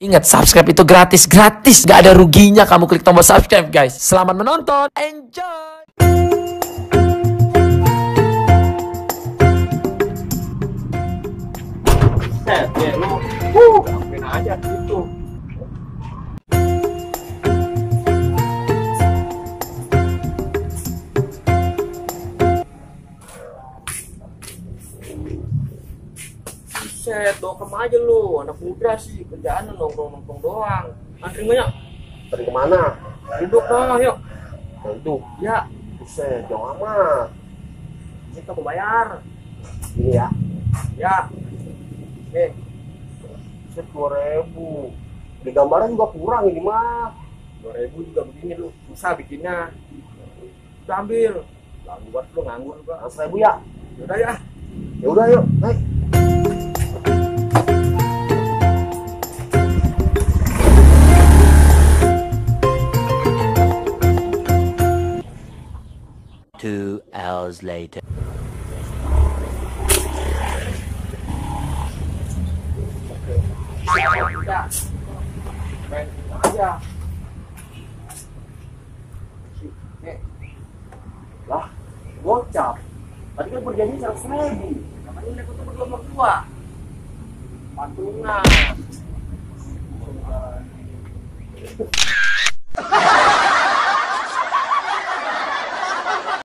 Ingat, subscribe itu gratis, gratis. Gak ada ruginya kamu klik tombol subscribe, guys. Selamat menonton, enjoy. Gampang aja gitu. Buset, dokem aja lu, anak muda sih, kerjaan nongkrong-nongkrong doang. Antri banyak. Tadi kemana? Duduk dong, yuk. Itu. Ya, Buset, jauh amat. kita aku bayar. Ini ya. Ya. Nih, Buset, 2.000. Di gambaran juga kurang ini mah. 2.000 juga begini lu, susah bikinnya. Udah ambil. Lalu buat lu nganggur juga. 1.000 ya. Yaudah ya. Ya udah yuk, naik. Two hours later. Udah. Main aja. Nih. Lah, gocap. Tadi kan berjanji 100.000. Katanya udah ketemu berdua. Patungan.